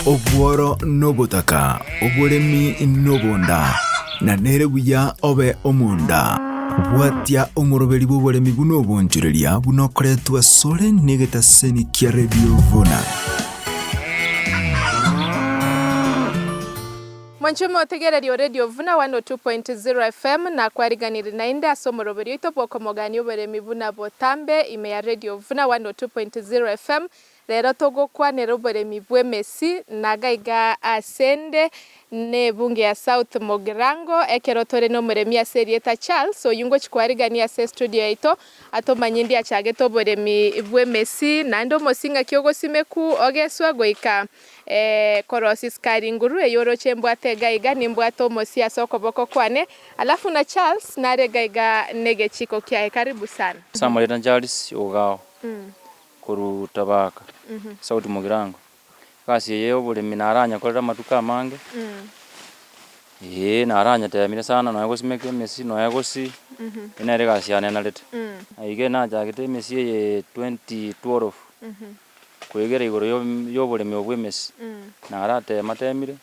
Obworo nobotaka, oboremi nobonda, na nere buya obe omonda. Bwatia omoroberi bw'oboremi buna obonchoreria buna okoretwa asore negetaseni kia Radio Vuna. Mwanche motegereri o Radio Vuna 102.0 FM nakwariganirie naende ase omoroberi oito bw'okomogania oboremi buna botambe ime ya Radio Vuna 102.0 FM. Rero togokwanera oboremi bw'emesi naga iga asende nebunge ya South Mugirango ekero tore nomoremi ase erieta Charles oyio ngochi kwarigania ase estudio yaito atomanye ndi achagete oboremi bw'emesi naende omosi ng'aki ogosimeku ogeswe goika korosia sukari nguru eyio oroche mbwate iga iga nimbwate omosi ase okoboko kwane alafu na Charles nare iga iga negechiko kiaye karibu sana. Ase amarieta Charles Ogao. Korwa Tabaka, South Mugirango. Egasi eye y'oboremi naranyekorere amatuko amange, eeh naranyetemire sana nonya gosimeka emesi nonya gosi, eye nere egasi yane enarete. Iga nachagete emesi eye 2012, koegera igoro ya oboremi obo bwa emesi, naratema temire,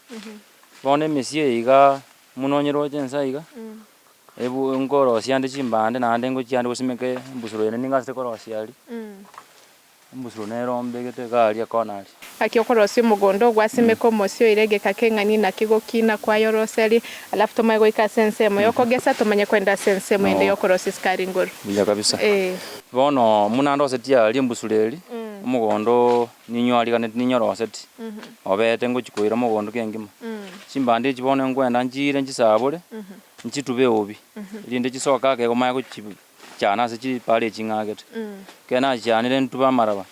bono emesi eye igaa, buna onyeroche inse iga, Ebu nkorosia ande chimbande naende ngochia ande gosimeka embusuro ere nigo asete korosia aria, embusuro nero mbegete iga aria kona aria. Gaki okorosia omogondo gwasimeka omosie oire egeka keng'ani naki gokina kwayoroseria, alafu tomanye goika ase ensemo yokogesa tomanye kwenda ase ensemo ende yokorosia esukari nguru. Buya kabisa. Ee. Bono buna ndosetie aria embusuro eria, omogondo ninyoriganeti ninyoroseti, obete ngochia koira mogondo kengima. Chimbande echi bono nkwenda nchiire nchisabore. Nchitube eubi, erinde chisoke ake igo manye gochichana ase chipara echi ng'agete. Ekero nachichanire ntube amaraba,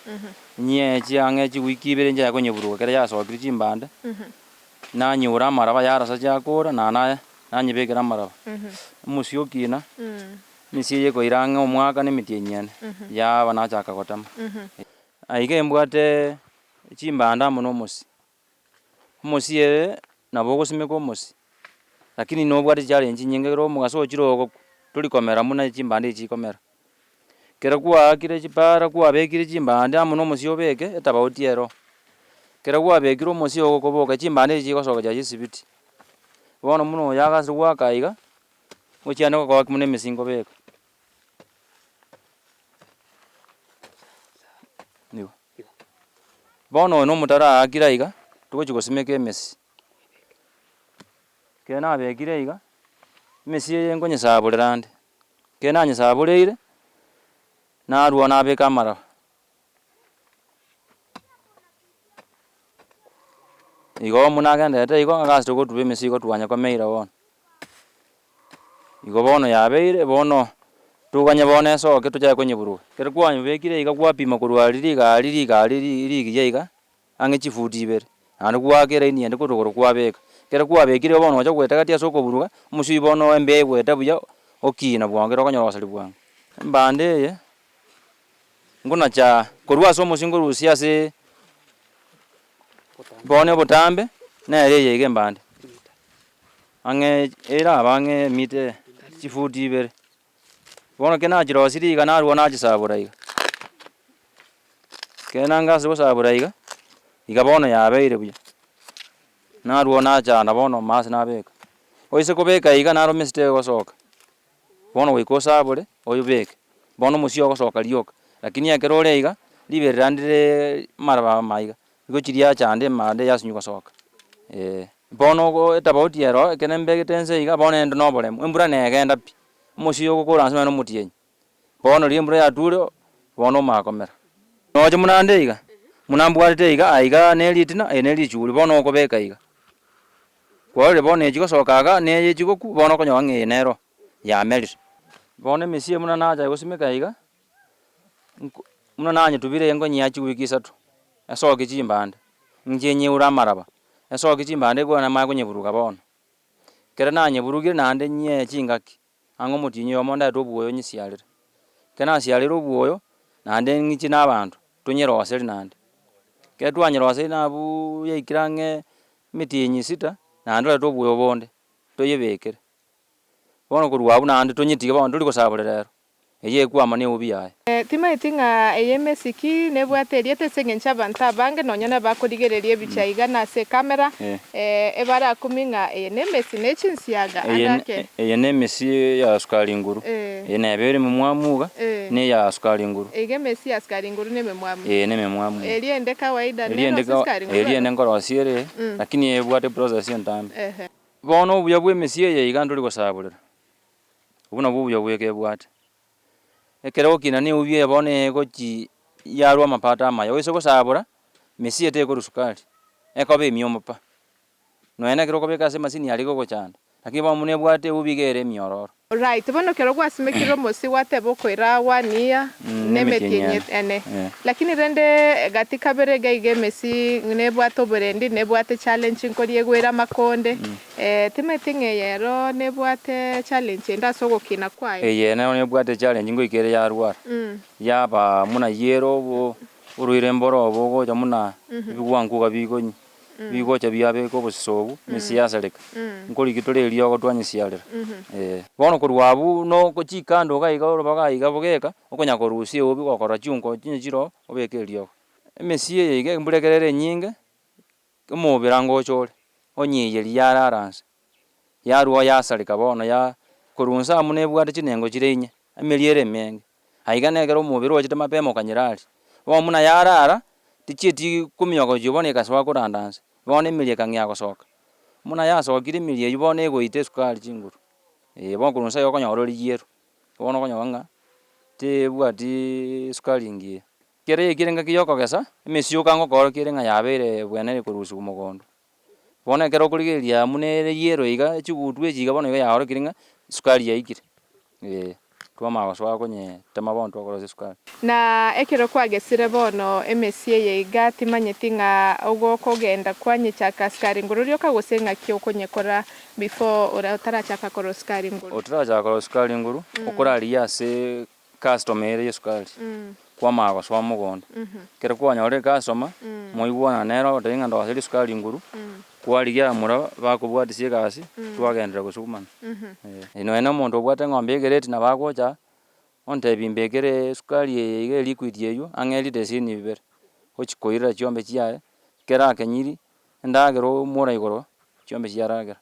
nyie chiang'e chiwiki ibere nchake konyeburuga ekero yasokire chimbande, nanyeura amaraba yarasa chiakora na naye nanyebekera amaraba. Omosie okina, emesie eye ekoira ang'e omwaka na emetienyi ene, yaba nachaka gotema. Aiga embwate chimbande amo na omosie. Omosie ere nabo ogosimeka omosie, lakini nobwate chichallenge chinyinge ekero omogaso ochire ogokwa, tori komera buna chimbande echi chikomera. Ekero kwaakire chipara kwabekire chimbande amo na omosie obeke, etabauti ero. Ekero kwabekire omosie ogokoboka chimbande echi chigosoka chiaye chisibiti. Bono buna oyo agasire goaka iga, gochiane gokoa buna emesie nkobeka. Bono oyo nomotaro aakire aiga, togochia gosimeka emesi. Ekero nabekire iga, emesi eye nkonyesaborera ande, ekero nanyesaboreire, narwa nabeka amaraba. Igo buna agenderete igo, agasire gotuba emesi igo twanya komeira bono. Igo bono yabeire, bono toganye bono esoke tochake konyeburuga. Ekero kwanyebekire iga gwapima korwa aria riga aria riga aria ri rigiya iga, ang'e chifuti ibere, naende gwaaka eraini ende korwa igoro kwabeka. Ekero kwabekire igo bono ocha goeta gati ase okoburuga, omosie oywo bono embeo egoeta buya, okina bwango ekero okonyora gosari bwango. Embande eye, nkonacha korwa ase omosie nkorusia ase bono obotambe, nere eye iga embande. Ang'e erabe ang'e emita chifuti ibere. Bono ekero nachirosirie iga narwa nachisabora iga. Ekero nanga ase gosabora iga, iga bono yabeire buya. Narwa nachanda bono mase nabeka. Oise kobeka iga naro emesito egosoka, bono goika osabore oyobeke, bono omosie ogosoka rioka. Lakini ekero ore iga, riberera ndire amaraba ama iga, rigochi riachanda emanda yasinywa gosoka eh. Bono ogo etabauti ero, ekero mbegete ense iga, bono ende noboremu, embura negenda pi, omosie oyo ogokora nse nonye nomotienyi. Bono riria embura yature, bono omanye komera. Noche buna ande iga, buna mbwatete iga, aiga ne ritina, eri ne richuri, bono okobeka iga. Kwarorire bono echi gosoka iga, na eye chigokwa, bono okonyora ng'a eye nero yamerire. Bono emesie buna nacha gosimeka iga, nko buna nanyetubire iga nkonyia chiwiki isato, esoke chimbande, inche nyeure amaraba. Esoki chimbande igoro namanye konyeburuga bono. Ekero nanyeburugire naende nyie chingaki, ang'e omotienyi oyomo ndete obwoyo nyisiarere. Ekero nasiarire obwoyo, naende ng'iche na abanto, tonyeroserie naende. Ekero twanyeroserie nabuuya yaikire ang'e emetienyi sita, naende orete obwoyo bonde, toyebekere. Bono korwa abwo naende tonyetige bono tori gosaborera ero. Eyio ekwama neubi yaye. Timaeti ng'a eye emesiki nebwate erieta ase engencho abanto abange nonya nabakorigereria ebicha iga na ase ecamera, ebarakumie ng'a eye nemesi ne chinsiaga Eye ande ake. eye nemesi ya sukari nguru. Eye neba ere ememwamu iga, na eya sukari nguru. Iga emesi ya sukari nguru nememwamu. Ee nememwamu. Eria ende kawaida Eria ende nerosie sukari nguru eria ero? ende nkorosia ere, lakini ebwate process entambe. Ehe. Bono obuya bwa emesi eye iga ntori gosaborera, obwo nabwo obuya bweka ebwate. Ekero ogokina na eubi eye bono egochi yarwa amapato amaya, oise gosabora, mesi eye tekorwa sukari, ekoba emiomo pa. Nonya na ekero okobeka ase emasini aria egogochanda, lakini bono buna ebwate eubi iga ere emiororo. Right, bono ekero gwasimekire omosie gwateba okoira one year Mm, na nemetienyi emetienyi ene. ene. Eh. Lakini rende gati kabere iga iga emesi nebwate oborendi, nebwate challenge nkoria egwere amakonde, Timanyeti ng'a eye ero nebwate challenge ende ase ogokina kwaye. Eye nero nebwate challenge ngoika ere yarwara, yaba buna yere obo orwaire mboro obo ogocha buna ebigwango iga bigonyi bigocha biabeka obosese obwo emesi yasareka, nkorigia tore eriogo twanyesiarera eh. Bono korwa abwo noko chikando iga iga orobaga iga bogeka, okonya korusia eubi gokorora chiunko chinye chiroo obeke eriogo. Emesi eye iga embura ekero ere enyinge. Omobera ngocha ore, onyeiyeria yarara nse, yarua yasareka bono ya korwa nse amo nebwate chinengo chire inye, emeria ere emenge. Aiga nekero omobere ochete mapema okanyeraria. Bono buna yarara, tichieti kominyoka gochia bono egasoa koranda nse, bono emeria ekang'ea gosoka. Buna yasokire emeria eywo bono egoita esukari chinguru, eh bono korwa nse igo okonyora oriyerwe, bono okonyora ng'a tebwatiiii esukari engiya. Ekero yaikire engaki y'okogesa, emesioka ngokoorokia ere ng'a yabeire bwenere korusigwa mogondo. Bono ekero okorigereria buna ere yellow iga, chigutwa echi iga bono iga yaorokire ng'a esukari yaikire, eh, twamanya gosoa konyetema bono twakorosia esukari. Na ekero kwagesire bono emesie eye iga, timanyeti ng'a ogokogenda kwanyechaka sukari nguru rioka gose ng'aki okonyekora before ora otarachaka korosia sukari nguru. Otarachaka korosia sukari nguru, okorarigia ase Customer ere y'esukari, kwamanya gosoa mogondo. Ekero kwanyorire customer, mwaigwana nere ogotebia ng'a ndoserie esukari nguru, kwarigia abamura bakobwatisia egasi, twagenderera gosukumana. Eh. Nonya na omonto obwate eng'ombe egereti nabo agocha, ontebia mbekere esukari eye iga eliquid eywo, ang'e elita isini ibere, ochia koirera chiombe chiaye, ekero akenyiri, endagera oumora igoro, chiombe chiaragera.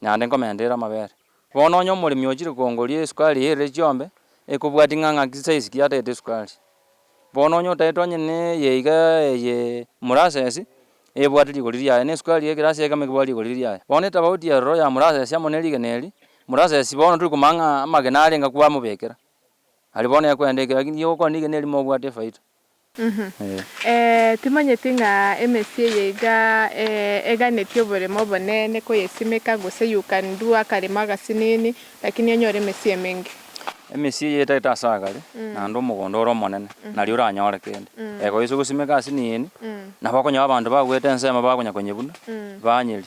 Naende nkomenta ere amabere. Bono onye omoremi ochire kongoria esukari eye ere chiombe, ekobwatia ng'a ng'aki size ki atagete esukari. Bono onye otagete onye na eye iga eye molasses, ebwate rigori riaye, na esukari ya ekerasi ekemo ekebwate rigori riaye. Bono etafauti eroro ya molasses amo na rigena eri, molasses bono tori komanya ng'a amagena arenge kwamobekera, aria bono ekoenda ekero lakini riogokora rigena erimo obwate efaida. Timanyeti ng'a emesie eye iga eganetie oboremo obonene koyesimeka gose you can do akaremo agasinini lakini onyore emesie emenge. Emesie eye etagete ase agare naende omogondo ore omonene nario oranyore kende. Egoisa gosimeka asinini nabo okonyora abanto bagwete ensemo bakonya konyebuna banyeria.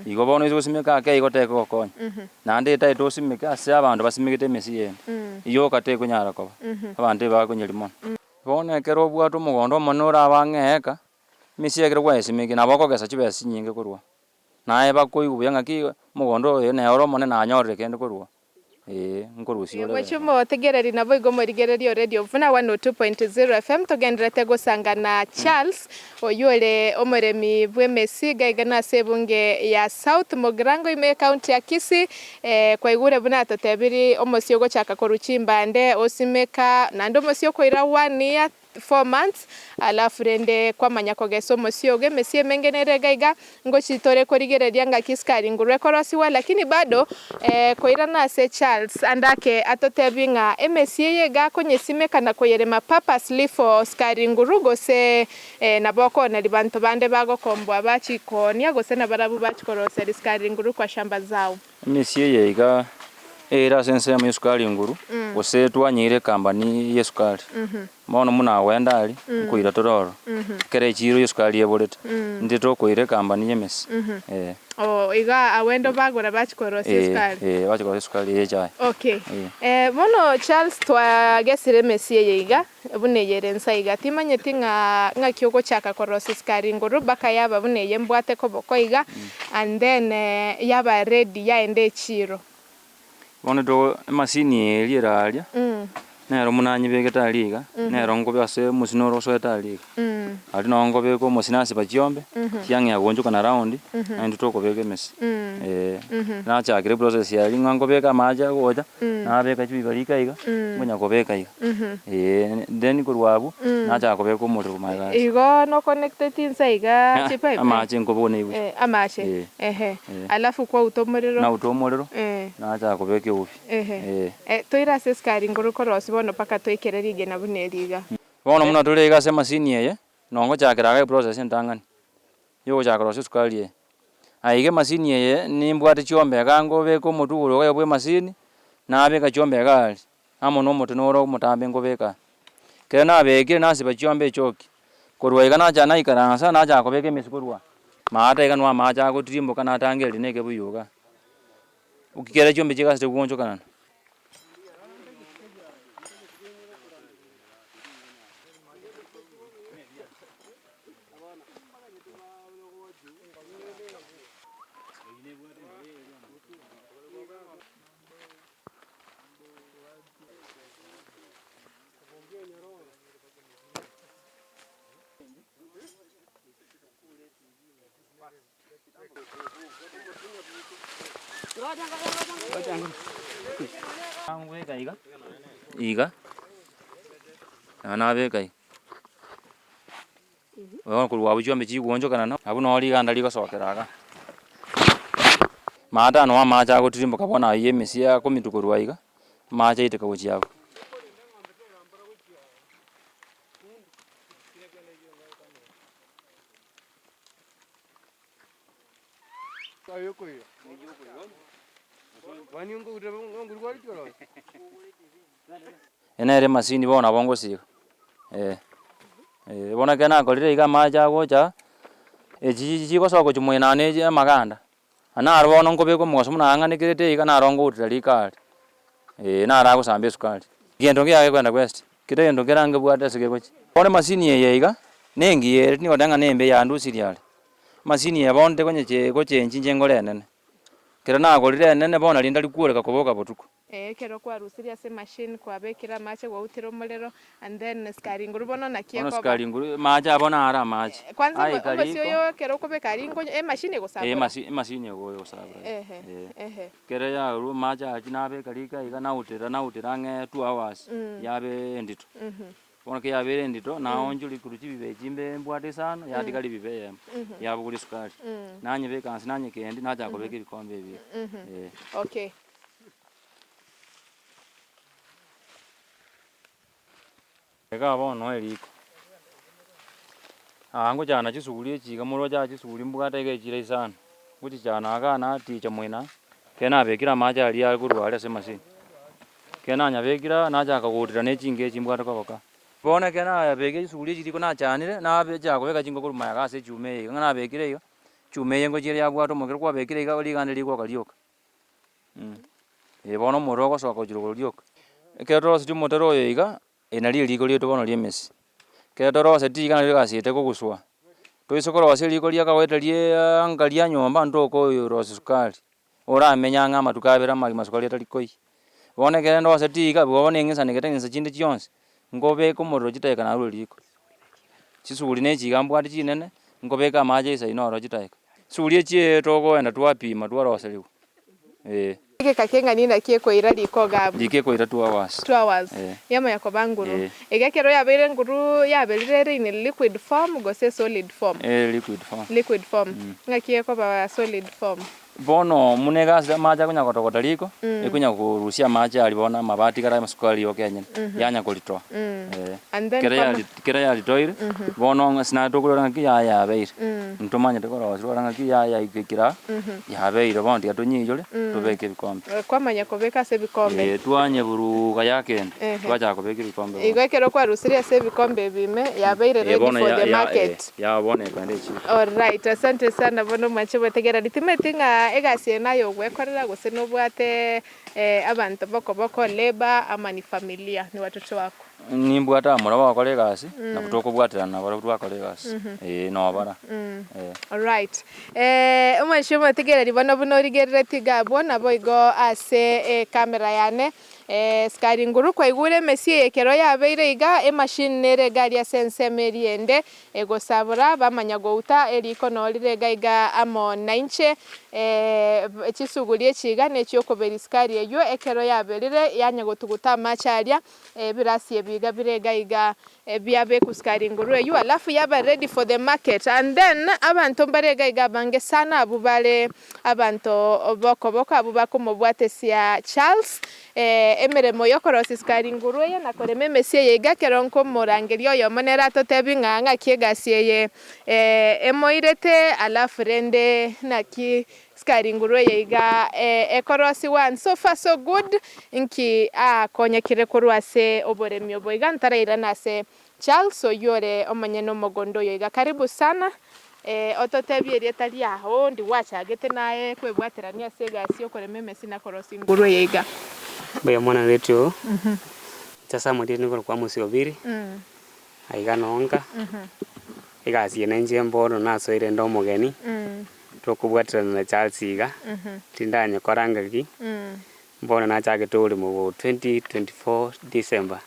Igo bono oise gosimeka ake igo tegokonya. Naende etagete osimeke ase abanto basimegete emesie yende, yoka tekonyara koba, abanto ebakonyeria mono. Bono ekero obwate omogondo omonene orabe ang'e eeka, emesie ekero gwayesimekire nabo okogesa chibesa chinyinge korwa oo. Naye bakoigwa buya ng'aki omogondo oyo nere ore omonene nanyorire kende korwa oo, eh, nkorusia ore Gochia omotegereri naboigo omorigereria o Radio Vuna 102.0 FM togendererete gosanga na Charles oyio ore omoremi bw'emesi iga iga nase ebunge ya South Mugirango ime ecounty ya Kisii Kwaigure buna atotebirie omosie ogochaka korwa chimbande osimeka naende omosie okoira one year four months alafu rende kwamanya kogesa omosie ogo emesie emenge nere iga iga ngochi tore korigereria ngaki sukari nguru ekorosiwa lakini bado koirana ase Charles ande ake atotebie ng'a emesie eye iga akonyesimeka na koyerema purposely for sukari nguru gose Nabo okooneri banto bande bagokomboa bachikoonia, gose nabarabwo bachikorosia risukari ringuru kwa shamba zao. Emesie eye iga ere ase ensemo y'esukari enguru, gose twanyeire ekambani y'esukari. Bono buna agwenda aria, nkoira tore ororo, ekero echiro y'esukari eborete, intwe tokoira ekambani y'emesi, eh. Oh, iga agwenda obagora bachikorosia esukari? Eh, eh, bachikorosia esukari eye y'echae. Okay. Bono Charles twagesire emesie eye iga, Buna eye ere inse aiga, timanyeti ng'a ng'aki ogochaka korosia sukari nguru mpaka yaba buna eye mbwate koboko iga and then yaba ready yaenda echiro. Bono togo emasini eria ere aria, Nero buna anyebegete aria iga, nero nkobe ase omosina ore osoete aria iga. Aria noo nkobeka omosina ase bachiombe, chiang'ea goonchoka na round, naende intwe tokobeka emesi, eh. Nachakire eprocess aria ng'a nkobeka amache agocha, nabeka chibiba riko iga, nkonya kobeka iga, eh. Then korwa abwo, nachaka kobeka omorero magega ase. Igo noconnecteti inse iga chipipe? Amache nkobuna igwe. Eh, amache, Eh. ehe. Eh. Alafu kwauta omorero. Nauta omorero, Eh. nachaka kobeka eubi. Ehe. Toire ase esukari nguru korosia bono mpaka toikere rigena buna eri iga. Bono buna tore iga ase emasini eye, nongochakera iga eprocess entang'ani, yogochaka korosia esukari eye. Aye iga emasini eye nimbwate chiombe iga ngobeka omotwe igoro iga bwa emasini, nabeka chiombe iga aria, amo na omote noro omotambe nkobeka aa. Ekero nabekire nasiba chiombe echoki, korwa iga nacha naikaransa nachaka kobeka emesiko korwa aa, maate iga nwo amache agotirimboka natangereria na ekebuyu igaa. Kera chiombe chigasete goonchokanana. Nabeka iga, iga, na nabeka iga. Bono korwa abwo chiombe chigoonchokana abwo noo riganda rigosokera igaa. Maate noo amache agotirimboka bono aywo emesie akomitwa korwa iga, amache aiteka gochia abwo. Eye nere emasini bono nabo ngosiga, eh, eh. Bono ekero nakorire iga amache agocha, echi chigosoka gochia moino ane echi amaganda, naro bono nkobeka omogaso buna ang'anekerete iga naro ngoutera riko aria, eh, naro agosamba esukari. Gento nkiya gekoenda west, kera egento nkere angebwate ase gegochia. Bono emasini eye iga, nengiya ere tindi goteba ng'a nembe yandusirie are. Emasini eye bono ntekonyeche gochengi inche ngore enene. Ekero nagorire enene bono nario ntari kworeka koboka botuko. Ekero kwarusirie ase emachine kwabekire amache gwautire omorero and then sukari nguru bono naki Bono ekoba. sukari nguru amache abo naro amache. Kwanza omo- Aika omosie riko. oyo ekero okobeka aria nkonye emachine Eh, egosabora. emasi emasini ego egosabora. Ehe, Eh. ehe. Ekero yarwa amache achia nabeka riko iga nautera nautera ang'e two hours, yabe endito. Bono ekero yabeire endito, naonchoria korwa chibibe echi mbe mbwate isano, yatiga ribibe eyemo, yabogoria esukari. Nanyebeka inse nanyekendia, nachaka kobeka ebikombe ebi eh. Okay. Igaa bono eriko, aa ngochana chisuguri echi iga moroche aa chisuguri mbwate iga echire isano, ngochichana igaa naticha moino aa, ekero nabekire amache aria akorwa aria ase emasini, ekero nanyabekire aa nachaka goutera na echinko echi mbwate koboka. Bono ekero nayabekire chisuguri echi riko nachanire, nabe chaka kobeka chinko korwa magega ase echuma eye iga, ng'a nabekire iga, echuma eye ngochia ere yabwate omokero kwabekire iga riganda rigoka rioka. Eh bono omorero ogosoka gochia rogoro rioka. Ekero torosetie omotaro oyo iga, eri nario eriko riaito bono ria emesi. Ekero torosetie iga nario egasi eye tekoguswa. Toise korosia eriko ria kawaida riaaa anga ria nyomba ntokoyorosia sukari, oramenye ang'e amatuko abere amagima sukari etari koiyia. Bono ekere ndosetie iga, bono neng'isanegete ng'isa chinde chionsi, nkobeka omorero chidakika narure riko. Chisuguri na echi iga mbwate chinene, nkobeka amache isaino oro chidakika. Chisuguri echi togoenda twapima twaroseriwa, eh. Egeka keng'ani naki ekoira riko iga abwo? Riko ekoira two hours. Two hours. Eh. Yamanya koba nguru. Eh. Iga ekero yabeire nguru yaberire ere in liquid form gose solid form? Ere liquid form. Liquid form. Ng'aki ekoba solid form? Bono buna egasi amache akonya gotogota riko, ekonya korusia amache aria bono amabati kare amasukari yoka enyene, yanya koritoa. Eh. And then Kera kwama- yari kera yaritoire, bono ng'a ase naye tokorora ng'aki yaya yabeire. Ntomanyete korosia rora ng'aki yaya yaikire aa, yabeire bono tiga tonyeiyore, tobeke ebikombe. Kwamanya kobeka ase ebikombe. Eh, twanyeburuga yakenda, Ehe. twachaka kobeka ebikombe bono. Igo ekero kwarusirie ase ebikombe ebi ime, yabeire Eh, ready bono for ya the ya eh, market. ya bono ekogenda echiro. Alright, asante sana bono mwanche gotegerera. Timanyeti ng'a egasi eye naye ogwekorera gose nobwate abanto bokoboko, labour ama ni familia, ni watoto wako? Nimbwate abamura bagokora egasi, nabwo tokobwaterana nabarabwo twakora egasi, eh nobara, eh. Alright, omwanchi omotegereri bono buna origereretie iga abwo naboigo ase ecamera yane. Sukari nguru kwaigure emesie eye ekero yabeire iga, emachine nere iga aria ase ensemo eria ende, egosabora bamanya gouta eriko noo rire iga iga amo nainche, chisuguri echi iga na echiokoberia sukari eywo ekero yaberire yanya gotuguta amache aria, ebirasi ebi iga bire iga iga biabekwa sukari nguru eywo alafu yaba ready for the market and then abanto mbare iga iga abange sana abwo bare abanto bokoboko abwo bakomobwatesia Charles emeremo yokorosia sukari nguru eye na korema emesie eye iga ekero nkomorangeria oyomo nere atotebi ng'a ng'aki egasi eye emoirete alafu rende naki Sukari nguru eye iga ekorosiwa and so far so good nki akonyekire korwa ase oboremi obo iga ntarairana ase Charles oyio ore omonyene omogondo oyo iga karibu sana ototebie erieta riao ndi gwachagete naye kwebwaterania ase egasi yokorema emesi na korosia inguru eye iga. Mbuya mono Radio inche ase amarieta nigo nkorokwa Amos Obiri, aiga nonka, egasi eye nainche mbono nasoire inde omogeni. Tokobwaterana na Charles iga, tindanyekora ngaki, bono nachagete oboremo obo 2024 December,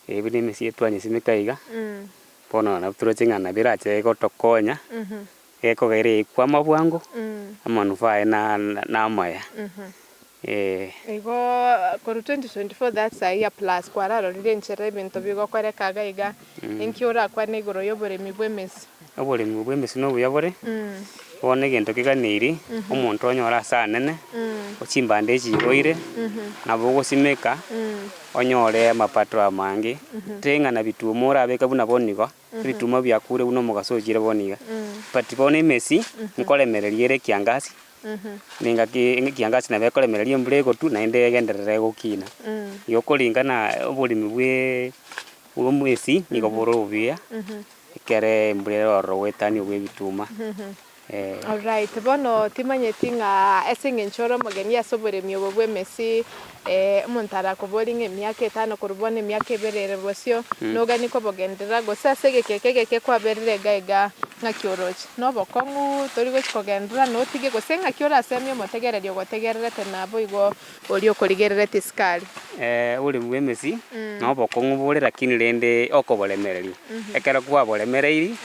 ebi na emesie twanyesimeka iga, bono nabo toroche ng'a nabo erache gotokonya, gekogera ekwama bwango, amanufaa aye na namaya, eh. Igo korwa 2024 that's a year plus kwararorire enchera ebinto bigokoreka iga iga, inki orakwane igoro ya oboremi bwa emesi? Oboremi bwa emesi nobuya bore, bono egento keganeiri, omonto onyore ase anene, chimbande echi igoire, nabo ogosimeka, onyore amapato amange, teng'ana bituma orabeke buna bono igo, ebituma biakure buna omogaso ochire bono iga. But bono emesi, nkoremereria ere ekiangasi, na engaki ekiangasi nabo ekoremereria embura egotwa naende egenderere gokina. Igo okoringana oboremi bweee bwa omwesi nigo bore obuya. Ekero embura ere ororo goetania obwa ebituma. Alright, bono timanyeti ng'a ase eng'encho ore omogeni ase oboremi obo bw'emesi, omonto arakoborie ng'a emiaka etano korwa bono emiaka ebere ere bosio, noganie kobogenderera gose ase egeka eke egeke kwaberire iga iga ng'aki oroche? Nobokong'u tori gochi kogenderera notige gose ng'aki orasemie omotegereri ogotegererete naboigo oria okorigerereti isiko aria. Oboremi bw'emesi nobokong'u bore lakini rende okoboremereria. Ekero kwaboremereiri,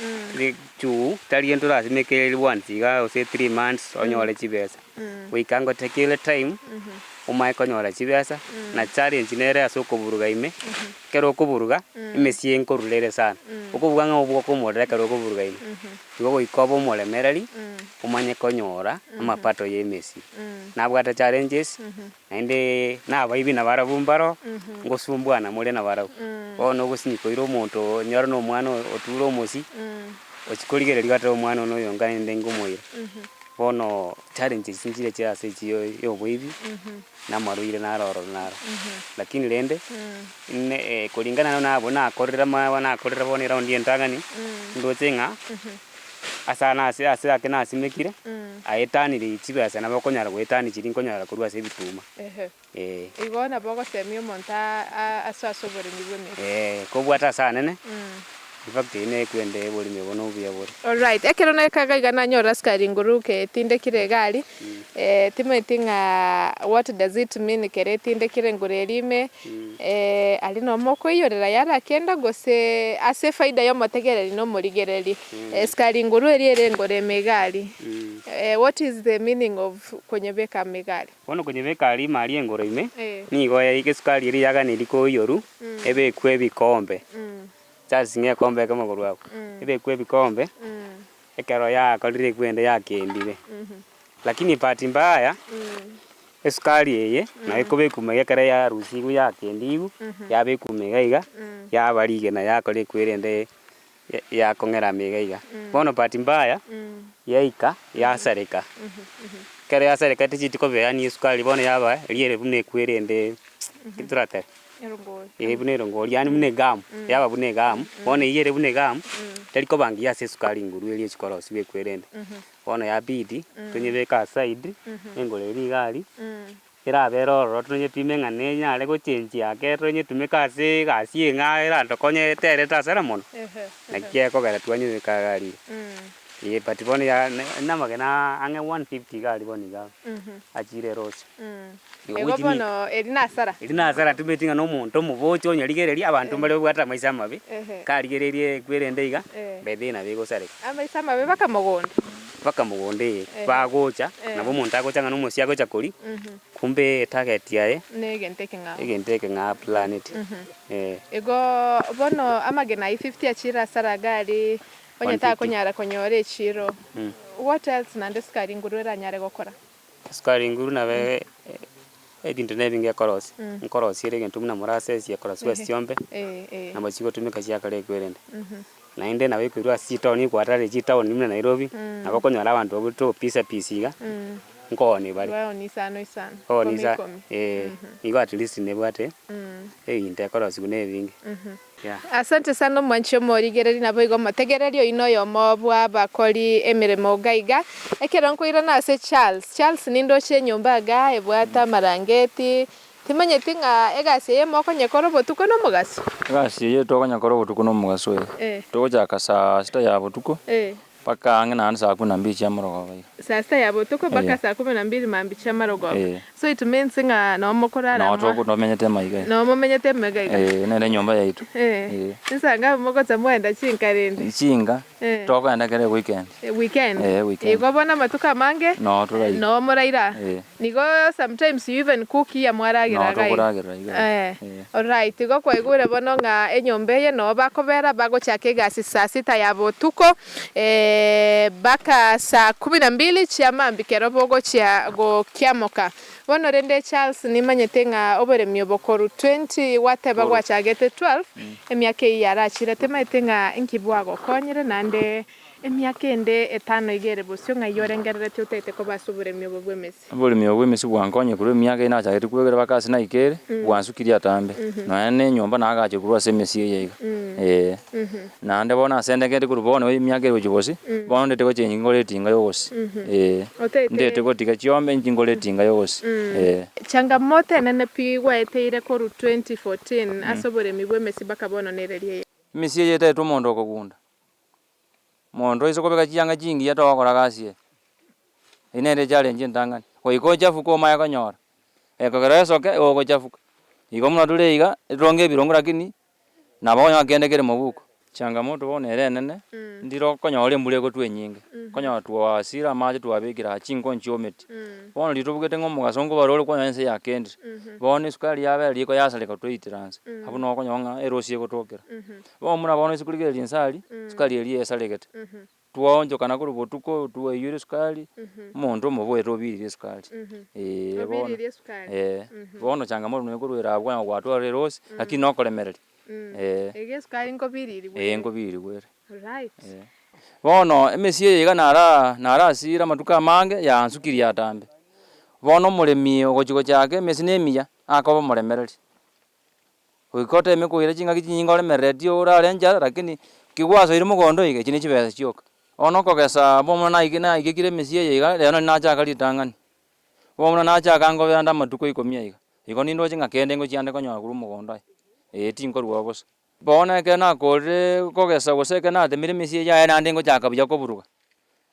juu tari gento orasimeke once iga gose 3 months onyore chibesa. Goika ngotekire time, omanye konyora chibesa, na challenge nere ase okoburuga ime, ekero okoburuga, emesie nkorura ere sana. Okobuga ng'a obwoke omorero ekero okoburuga ime, igo goika obe omoremereri, omanye konyora amapato ya emesi. Nabwate challenges, naende nabaibi nabarabwo mbaro, ngosumbwana more nabarabwo. Bono ogosinywa koira omonto onyore na omwana oture omosie, ochia korigereria otebe omwana one oyo nka naende nkomoira. Bono challenges nchire chia ase echio ya oboibi, na amarwaire naro ororo naro. Lakini rende, ine kulingana na abwo nakorire ama nakorire bono eraundi entang'ani, ndoche ng'a. Ase aa nase ase ake nasimekire, aetanire chibesa nabo okonyara goetania chiria nkonyara korwa ase ebituma. Ehe. Eh. Igo nabo ogosemia omonto aa asoe ase oboremi bw'emesi. Eh, kobwate ase anene, in fact eyio nekwende oboremi obo nobuya bore. Alright, ekero naikaga iga nanyora sukari nguru ketindekire iga aria, timanyeti ng'a what does it mean kere etindekire nguru eria ime, Aria nomokoiyorera yarakenda gose ase efaida y'omotegereri na omorigereri. Esukari nguru eria ere engoro emegari. What is the meaning of konyebeka amegari? Bono konyebeka aria ime aria engoro ime, nigo esukari eria yaganeiri koiyoru, ebekwe ebikombe, just ng'a ekombe ekemo korwa abwo, ebekwe ebikombe, ekero yakorire ekwende yakendire. Lakini bahati mbaya, esukari eye nayo ekobekwa maiga ekero yarusigwe yakendigwe, yabekwa maiga iga, yaba rigena yakora ekwerende yakong'era amaiga iga. Bono bahati mbaya, yaika yasareka, ekero yasareka techeti kobea yaani esukari bono yaba riere buna ekwerende ki toratebe? Eeh buna erongori yaani buna egamu, yaba buna egamu, bono eywo ere buna egamu, teri koba ngiya ase esukari nguru eria echikorosiwa ekwerende. Bono yabidi tonyebeke aside, engoro eria iga aria, erabere ororo tonyepime ng'a nenyare gochenjia ake tonyetumeke ase egasi eng'ao eratokonye eterete hasara mono, naki gekogera twanyebeka iga aria iga. Eh, but bono ya namagena ang'e 150 iga aria bono iga achire erosi. Igo Igo bono eri nasara. Eri nasara timanyeti ng'a nomonto omoboche onyarigereria abanto mbare babwate amaiso amabe, karigererie ekwerende iga, by the way nabo egosareka. Amaiso amabe mpaka mogondo. Mpaka mogondo ee, bagocha, nabo omonto agocha ng'a nomosie agocha koria, kumbe etarget yaye, Na egento ekeng'ao. egento ekeng'ao aplaneti, eh. Igo bono amagena ayio 50 achire asara iga aria, onye 150. takonyara konyora echiro, what else naende sukari nguru eranyare gokora? Esukari nguru nabo ebinto na ebinge ekorosia, nkorosia ere egento buna molasses ekorosiwa ase chiombe, nabo chigotumeka chiakora ekwerende. Naende nabo ekoirwa ase chitaoni ekwatare chitaoni buna Nairobi, nabo okonyora abanto babuete opisa pisi iga, nkooni bare. Baoni isano isano, Baoni ikomi isa ikomi. eh, igo at least nebwate ebinto ekorosiwa na ebinge. Asante sana omwanchi omorigereri naboigo omotegereri oino oyomo bw'abakori emeremo iga iga. Ekero nkoirana ase Charles, Charles nindoche enyomba iga ebwate amarangeti, timanyeti ng'a egasi eye mokonyekora obotuko na omogaso? Egasi eye tokonyekora obotuko na omogaso eye. Togochaka saa sita ya botuko. Mpaka ang'e naende saa kumi na mbili chia marogoba iga. Saa sita ya botuko mpaka Eh. saa kumi na mbili mambia chia marogoba. Eh. So it means ng'a noo mokorara Noo amo. togo tomenyete amaiga iga. Noo momenyete amaiga iga. Eh, nere enyomba yaito. Eh. Eh. Insa ngabu mogocha mwaenda chinka rende. Chinka, Eh. tokogenda kera eweekend. Weekend. Eh, weekend. Igo bono amatuko amange, Noo toraira. noo moraira. Eh. Nigo sometimes you even cook here mwaragera Noo iga iga. tokoragerera iga iga. Eh. Eh. Alright, igo kwaigure bono ng'a enyomba eye noo bakobera bagochaka egasi saa sita ya botuko mpaka saa kumi na mbili chia mambia kero bogochia gokiamoka. Bono rende Charles nimanyete ng'a oboremi obo korwa twenty gwateba gwachagete twelve, emiaka eyio yarachire timaeti ng'a inki bwagokonyire naende Emiaka ende etano iga ere bosio, ng'ai orengereretie otaete koba ase oboremi obo bw'emesi? Oboremi obo bw'emesi bwankonye korwa emiaka eye nachagete kwegera mpaka ase naikere, bwansukirie atambe. Nonya na enyomba naagache korwa ase emesi eye iga, ee. Naende bono ase ndegete korwa bono emiaka ere gochia bosio, bono ndete gochengi ngore etinga ya ogosi, ee. Otaete. Ndete gotiga chiombe inche ngore etinga ya ogosi, ee. Changamoto enene pi gwaeteire korwa 2014 ase oboremi bw'emesi mpaka bono nereria eye. Emesi eye etaetwe omonto okogunda. Monto oise kobeka chianga chingiya togokora gasi eye, eyio nere echallenge entang'ani, goika ochafuke omanye konyora, ekogera esoke ogochafuka. Igo buna tore iga, etoronge ebirongo lakini nabo okonyora kende kere mobuko. Changamoto bono ere enene, ndire okonyora embura egotwa enyinge, okonyora twasire amache twabekire aa chinko nchiometi, bono ritobugete ng'a omogaso nkobara ore kwanyora ense yakendire, bono esukari yabera riko yasareka twaitera nse, abwo nabo okonyora ng'a erosi egotokera. Bono buna bono ase korigereria inse aria, esukari eria esaregete, twaonchokana korwa botuko twaiyora esukari, omonto omoboete obirire esukari, eeh bono, Obirire esukari. eh, bono changamoto nonya korwa abwo kwanya gwatwarire erosi, lakini nokoremereria, eh. Iga esukari nkobiririgwe Eeh ere? nkobirigwa ere. Alright. Eh. Bono emesie eye iga nara narasire amatuko amange, yansukirie atambe. Bono omoremi ogochia gochaka emesie na emiya, akoba omoremereri. Goika oteme koira chingaki chinyinge oremereretie orare enchara lakini ki gwasoire mogondo iga echi ne chibesa chioka. Bono okogesa bono naike naigekire emesie eye iga rero nari nachaka ritang'ani, bono nachaka ngobera ande amatuko ikomi aiga, igo nindoche ng'a kende ngochia ande konyora korwa mogondo aye, eh tinkorwa oo bosa. Bono ekero nakorire kogesa gose ekero natemire emesie eye yaye naende ngochaka buya koburuga,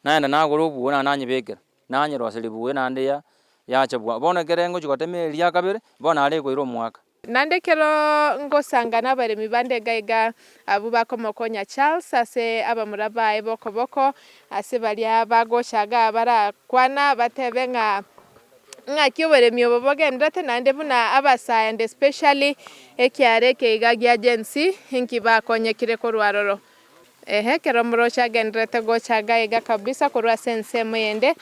naenda nagora obuo naende nanyebekera, nanyeroseria buya naende ya yacha bwango. Bono ekere ngochia gotema eria kabere, bono nare ekoira omwaka. Naende ekero ngosanga nabaremi bande iga iga, abwo bakomokonya Charles ase abamura baye b'okoboko, ase baria bagocha igaa barakwana batebe ng'a ng'aki oboremi obo bogenderete naende buna abasae and especially ekiara eke iga gia Gen Z inki bakonyekire korwa aroro. Ehe, ekero omoroche agendererete gocha iga iga kabisa korwa ase ensemo eyende,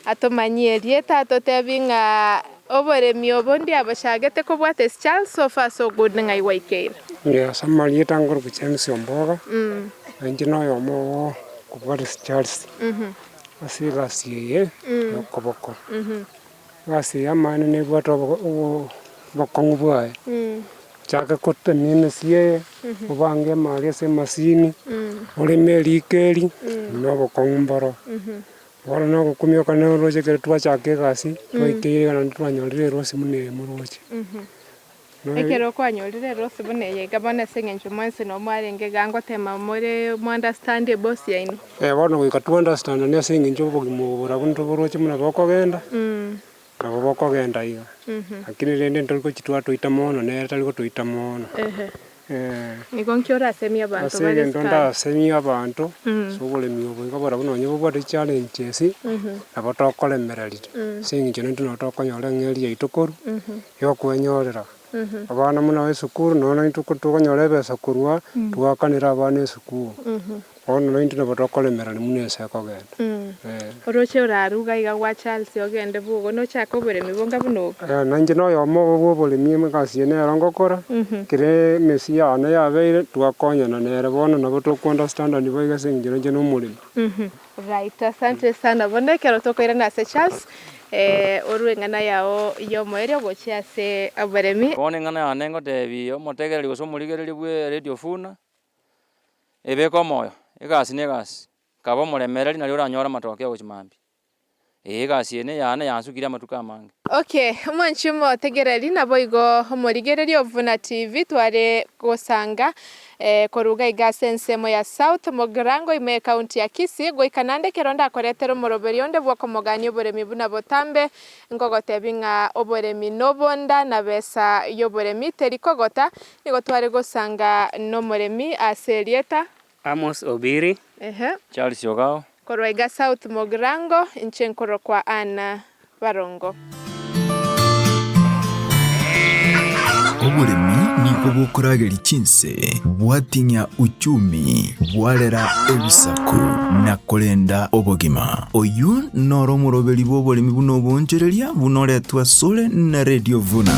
atomanyie erieta atotebi ng'a oboremi obo ndiabochagete kobwata ase Charles, so far so good ng'ai gwaikeire. Inche ase amarieta nkorokwa James Omboga, na inche noyomo oo kobwata ase Charles, ase egasi eye ya okoboko. Egasi eye amaene nebwate obokong'u bwaye, ochake kotemia emesie eye, obange emari ase emasini, oreme eriko eri, na obokong'u mboro. Bono na ogokumia okone oroche ekero twachaka egasi, twaikeire iga naende twanyorire erosi buna eye moroche. Ekero kwanyorire erosi buna eye iga bono ase eng'encho mwensi noo mwarenge iga ngotema more mo understand eboss yaino. Eh bono goika to understandane ase eng'encho obogima obo borabwo ntoboroche buna bokogenda, nabo bokogenda iga. Lakini rende ntori gochia twatoita mono nere tari gotoita mono. Nigo nki orasemie abanto Ase bare egento sukari? ndasemie abanto, ase oboremi obo iga borabwo nonye bobwate challenges, nabo tokoremereria, ase eng'encho naintwe nabo tokonyora eng'eria yaito korwa, yokwenyorera. Abana buna esukuru nonya naintwe tokonyora ebesa korwa, twakanera abana esukuru. Bono naintwe nabo tokoremerania buna ense ekogenda. Eh. Oroche oraruga iga gwa Charles ogende bwogo nochake oboremi bonga buna obo? Eh, nainche noyomo obo bw'oboremi egasi eye nero ngokora, ekero emesi yane yabeire twakonyana nere bono nabo toko understandani boigo ase eng'encho nainche nomoremi. Right, asante sana. Bono ekero tokoirana ase Charles, orue eng'ana yao y'omoerio gochia ase oboremi. Bono eng'ana yane ngotebi omotegereri gose omorigereria bwe Radio Funa, Ebeke omoyo, egasi na egasi, kaba omoremereri nario oranyore amatokeo gochia mambia. Ee, egasi eye neyane yansukirie amatuko amange. Okay, omwanchi omotegereri naboigo omorigereria o Vuna TV tware gosanga korwa iga iga ase ensemo ya South Mugirango ime ecounty ya Kisii goika naende ekero ndakoretere omoroberi onde bw'okomogania oboremi buna botambe nkogotebi ng'a oboremi nobonda na besa y'oboremi teri kogota Nigo tware gosanga nomoremi ase erieta. Amos Obiri. Ehe. Charles Ogao. Korwa iga South Mugirango, inche nkorokwa Anna Barongo. Oboremi nigo bokorageria chinse, bwating'ia uchumi, bwarera ebisaku, na korenda obogima. Oyio noro omoroberi bw'oboremi buna oboonchoreria buna oretwe asore na Radio Vuna.